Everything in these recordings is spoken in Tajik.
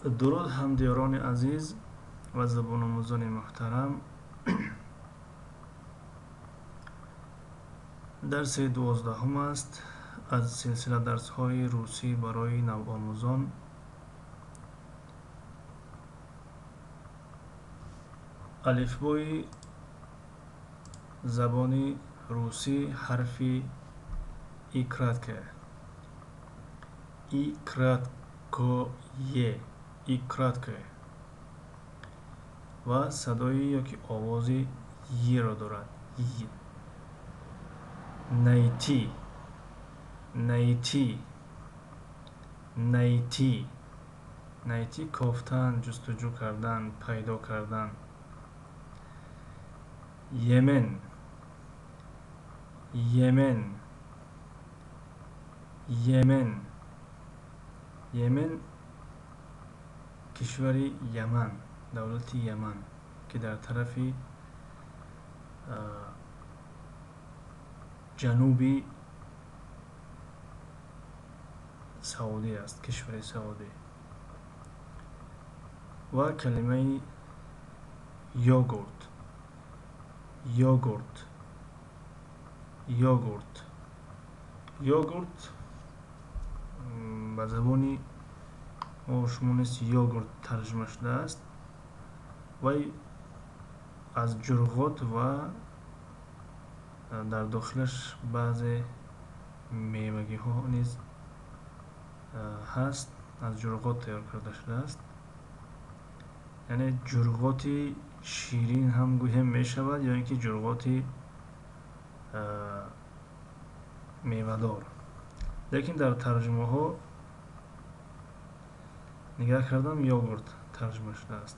Дуруд, ҳамдиёрони азиз ва забономӯзони муҳтарам. Дарси 12-ум аст аз силсила дарсҳои русӣ барои навомӯзон. Алифбои забони русӣ ҳарфи и краткое, и краткое, и краткое ва садои ёки овози йро дорад. Й. Найти, найти, найти. Найти — кофтан, ҷустуҷӯ кардан, пайдо кардан. Йемен, Йемен, Йемен. Йемен — кишвари Яман, давлати Яман, ки дар тарафи ҷануби Саудӣ аст, кишвари Саудӣ. Ва калимаи йогурт, йогурт, йогурт. Йогурт ба забони мо шумо низ йогурт тарҷума шудааст. Вай аз ҷурғот ва дар дохилаш баъзе мевагиҳо низ ҳаст, аз ҷурғот тайёр карда шудааст, яъне ҷурғоти ширин ҳам гӯем мешавад ё ин ки ҷурғоти мевадор. Лекин дар тарҷумаҳо нигаҳ кардам, йогурт тарҷума шудааст.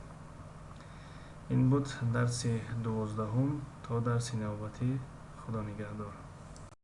Ин буд дарси 12-ум. То дарси навбатӣ, Худо нигаҳдор.